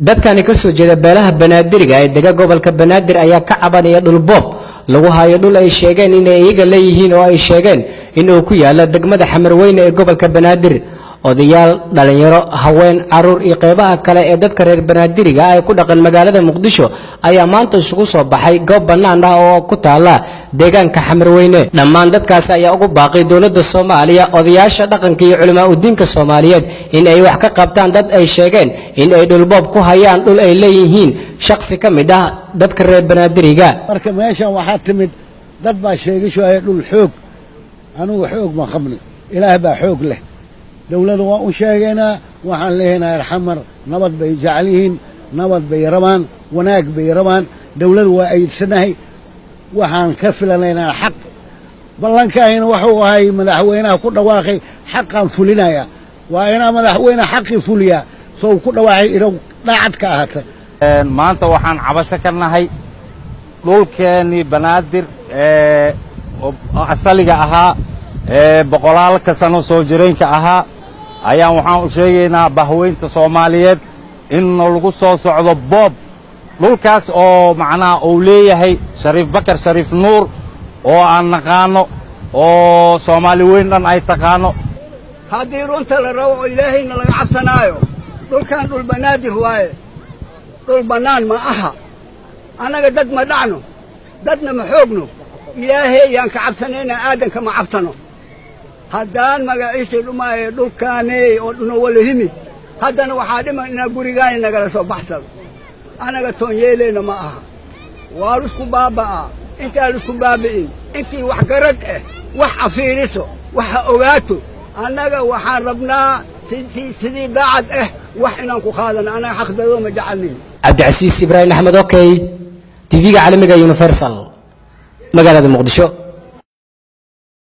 Dadkani ka soo jeeda beelaha Banaadiriga ee dega gobolka Banaadir ayaa ka cabanaya dhulboob lagu hayo, dhul ay sheegeen inay iyaga leeyihiin oo ay sheegeen inuu ku yaalo degmada Xamarweyne ee gobolka Banaadir. Odayaal, dhalinyaro, haween, caruur iyo qeybaha kale ee dadka reer Banaadiriga ah ee ku dhaqan magaalada Muqdisho ayaa maanta isugu soo baxay goob bannaan ah oo ku taala deegaanka Xamarweyne. Dhammaan dadkaasi ayaa ugu baaqay dowladda Soomaaliya, odayaasha dhaqanka iyo culamaa udiinka Soomaaliyeed in ay wax ka qabtaan dad ay sheegeen in ay dhulboob ku hayaan dhul ay leeyihiin shakhsi ka mid ah dadka reer Banaadiriga. Marka meeshan waxaa timid dad baa sheegashoaya dhul xoog. Anugu xoog ma qabni, Ilaah baa xoog leh. Dowladda waan u sheegaynaa, waxaan leehaynaa Xamar nabad bay jecel yihiin, nabad bay rabaan, wanaag bay rabaan. Dowladdu waa ayidsanahay, waxaan ka filanaynaa xaq. Ballankahayna wuxuu ahay madaxweynaha ku dhawaaqay xaqaan fulinaya. Waa inaa madaxweyne xaqii fuliyaa, soo ku dhawaaqay inuu dhaacad ka ahaata. Maanta waxaan cabasho ka nahay dhulkeennii Banaadir ee asaliga ahaa ee boqolaalka sano soo jireenka ahaa. Ayaan waxaan u sheegaynaa bahweynta Soomaaliyeed in lagu soo socdo boob dhulkaas oo macnaha uu leeyahay Shariif Bakar Shariif Nuur oo aan naqaano oo Soomaali weyn dhan ay taqaano. Haddii runta la rabo oo Ilaahayna laga cabsanaayo, dhulkan dhul Banaadir waaye, dhul bannaan ma aha. Annaga dad ma dhacno, dadna ma xoogno. Ilaahay yaan ka cabsanayna, aadanka ma cabsano. Haddaan magaciisii dhumaayo dhulkaaney oo nowala yimid, haddana waxaa dhiman inaa gurigaani nagala soo baxsado. Annaga toon yeelayna ma aha, waa lisku baaba'aa. Intaan lisku baabi'in, intii wax garad ah wax afiiriso, wax ha ogaato. Annaga waxaan rabnaa sidii daacad ah wax inaan ku qaadano. Annaga xaqdadoo ma jecelnin. Cabdicasiis Ibraahim Axmed, okay, TV-ga caalamiga Universal, magaalada Muqdisho.